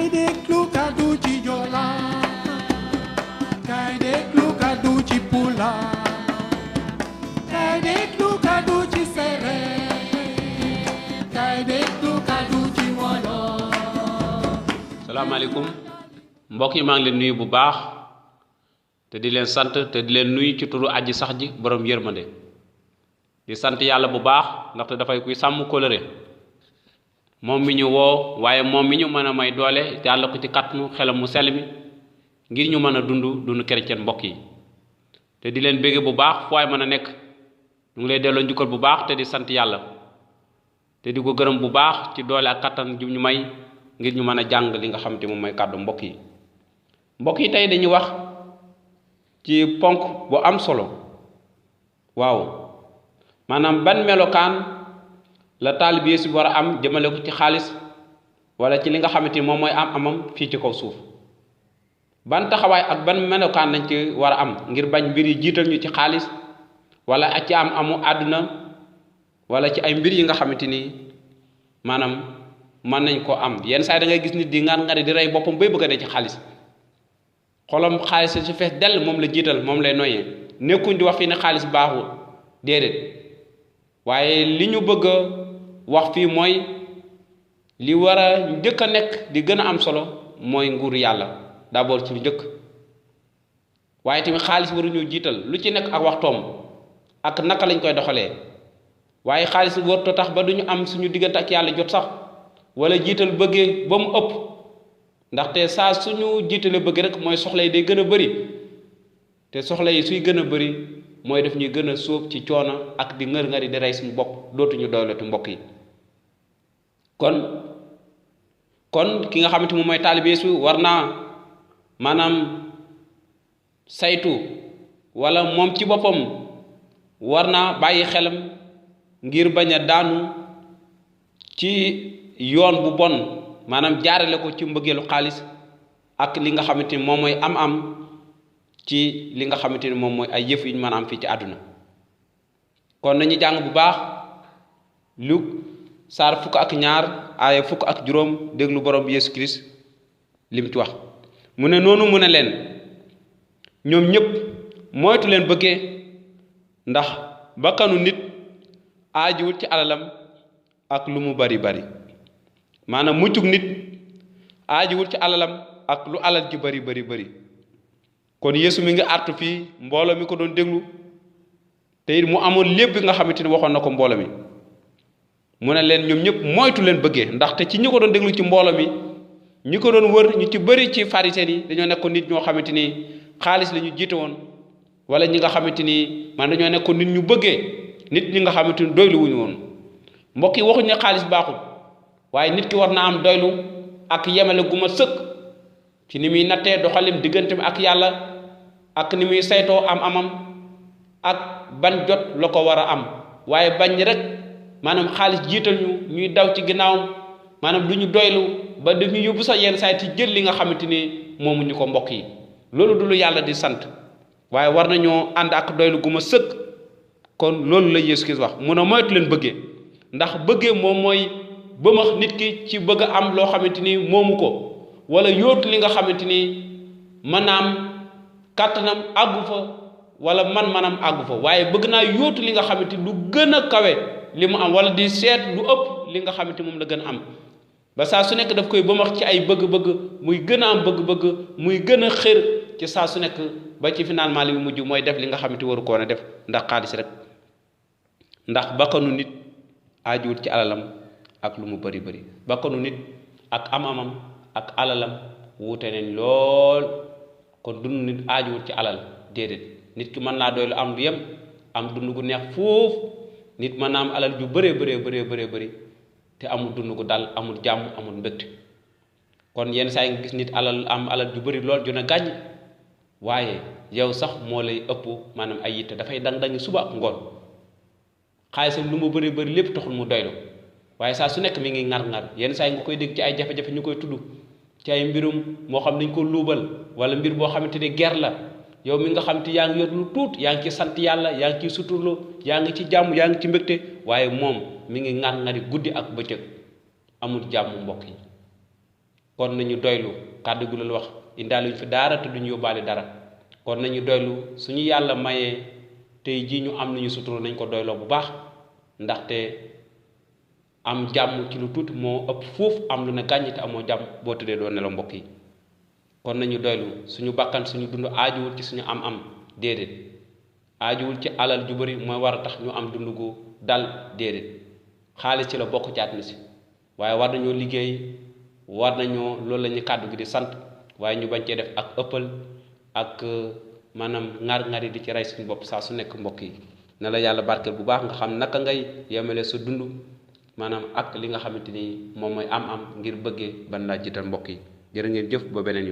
kay déglu kàddu ci Joola kay déglu kàddu ci Pula kay déglu kàddu ci Séeréer kay déglu kàddu ci Wolof. salaamaaleykum mbokk yi maa ngi leen nuyu bu baax te di leen sant te di leen nuyu ci turu aji sax ji borom yërmande di sant yàlla bu baax ndaxte dafay kuy sàmm kóllëre moom mi ñu woo waaye moom mi ñu mën a may doole yàlla ko ci kàttanu xelam mu sell mi ngir ñu mën a dund chrétien mbokk yi te di leen bége bu baax fu waay mën a nekk ñu ngi lay delloo njukkal bu baax te di sant yàlla te di ko gërëm bu baax ci doole ak kattan ju ñu may ngir ñu mën a jàng li nga xam te moom mooy kàddu mbokk yi tey dañuy wax ci ponk bu am solo waaw maanaam ban melokaan la taalibe Yeesu bi war a am jëmale ko ci xaalis wala ci li nga xamante ni moom mooy am amam fii ci kaw suuf ban taxawaay ak ban melokaan lañ ci war a am ngir bañ mbir yi jiital ñu ci xaalis wala ak ci am amu àdduna wala ci ay mbir yi nga xamante ni maanaam mën nañ koo am yenn saa yi da ngay gis nit di ngar di rey boppam bay bëgg a dee ci xaalis xolam xaalis su fees dell moom la jiital moom lay noyyee nekkuñ di wax fii ne xaalis baaxul déedéet waaye li ñu bëgg a wax fii mooy li war a njëkk a nekk di gën a am solo mooy nguuru yàlla d'abord ci lu njëkk waaye tamit xaalis waruñu jiital lu ci nekk ak waxtoom ak naka lañ koy doxalee waaye xaalis warut tax ba duñu am suñu diggante ak yàlla jot sax wala jiital bëggee ba mu ëpp ndaxte saa suñu jiitalee bëgg rek mooy soxla yi day gën a bëri te soxla yi suy gën a bëri mooy def ñuy gën a sóob ci coono ak di ngër-ngëri di rey suñu bopp dootuñu doylatu mbokk yi kon ki nga xamante moom mooy taalibe Yeesu war naa maanaam saytu wala moom ci boppam war naa bàyyi xelam ngir bañ a daanu ci yoon bu bon maanaam jaarale ko ci mbëggeelu xaalis ak li nga xamante ni moom mooy am ci li nga xamante ni moom mooy ay yëf yu ñu mën a am fii ci àdduna kon nañu jàng bu baax Luk saar 12 aaya 15 déglu borom Yeesu Christ li mu ci wax mu ne noonu mu ne leen ñoom ñëpp moytu leen bëggee ndax bakkanu nit aajuwul ci alalam ak lu mu bari maanaam muccug nit aajuwul ci alalam ak lu alal ji bari kon Yeesu mi ngi artu fii mbooloo mi ko doon déglu te it mu amoon lépp nga xamante ni waxoon na ko mbooloo mi mu ne leen ñoom ñëpp moytu leen bëggee ndaxte ci ñi ko doon déglu ci mbooloo mi ñi ko doon wër ñu ci bëri ci pharisiens yi dañoo nekkoon nit ñoo xamante ni xaalis la ñu jiite woon wala ñi nga xamante ni man dañoo nekkoon nit ñu bëggee nit ñi nga xamante ni doylu wuñu woon mbokk yi waxuñ ne xaalis baaxul waaye nit ki war na am doylu ak yemale gu ma sëkk ci ni muy nattee doxalim diggante bi ak yàlla ak ni muy saytoo am amam ak ban jot la ko war a am waaye bañ rek maanaam xaalis jiital ñu ñuy daw ci ginnaawam maanaam du ñu doylu ba daf ñu yóbbu sax yenn saa ci jël li nga xamante ni moomu ñu ko mbokk yi loolu du lu yàlla di sant waaye war nañoo ànd ak doylu gu ma sëkk kon loolu la Yeesu Kirist wax mun a moytu leen bëggee ndax bëggee moom mooy bëmax nit ki ci bëgg a am loo xamante ni moomu ko wala yóotu li nga xamante ni maanaam kàttanam àggu fa wala man-manam àggu fa waaye bëgg naa yóotu li nga xamante ni lu gën a kawe li mu am wala di seet lu ëpp li nga xamante moom la gën a am ba saa su nekk daf koy bëmax ci ay bëgg-bëgg muy gën a am bëgg-bëgg muy gën a xër ci saa su nekk ba ci finalement li mu mujj mooy def li nga xamante waru koon a def ndax xaalis rek ndax bakkanu nit aajuwut ci alalam ak lu mu bari bakkanu nit ak am-amam ak alalam wuute nañ lool kon dund nit aajuwut ci alal déedéet nit ki mën naa doy lu am lu yem am dund gu neex foofu nit mën naa am alal ju bëree te amul dund gu dal amul jàmm amul mbégte kon yenn saa yi nga gis nit am alal ju bëri lool ju ne gàññ waaye yow sax moo lay ëpp maanaam ay yitte dafay dang suba ak ngoon xaalisam lu mu bëri lépp taxul mu doylu waaye saa su nekk mi ngi ŋar-ŋar yenn saa yi nga koy dégg ci ay jafe-jafe ñu koy tudd ci ay mbirum moo xam dañ ko luubal wala mbir boo xamante ni ger la yow mi nga xam te yaa ngi yor lu tuut yaa ngi ci sant yàlla yaa ngi ci suturlu yaa ngi ci jàmm yaa ngi ci mbégte waaye moom mi ngi ŋar-ŋari guddi ak bëccëg amul jàmm mbokk yi kon nañu doylu kàddu gu la wax indaaluñ fi dara te duñu yóbbaale dara kon nañu doylu suñu yàlla mayee tey jii ñu am nañu sutura nañ ko doyloo bu baax ndaxte am jàmm ci lu tuuti moo ëpp foofu am lu ne gàññi te amoo jàmm boo tëddee doo nelaw mbokk yi kon nañu doylu suñu bakkan suñu dund aajuwul ci suñu am déedéet aajuwul ci alal ju bari mooy war a tax ñu am dund gu dal déedéet xaalis ci la bokk ci àdduna si waaye war nañoo liggéey war nañoo loolu la ñu kàddu gi di sant waaye ñu bañ cee def ak ëppal ak maanaam ŋar-ŋar yi di ci rey suñu bopp saa su nekk mbokk yi na la yàlla barkeel bu baax nga xam naka ngay yemale sa dund maanaam ak li nga xamante ni moom mooy am ngir bëggee ban laa jiital mbokk yi jërë ngeen jëf ba beneen yoon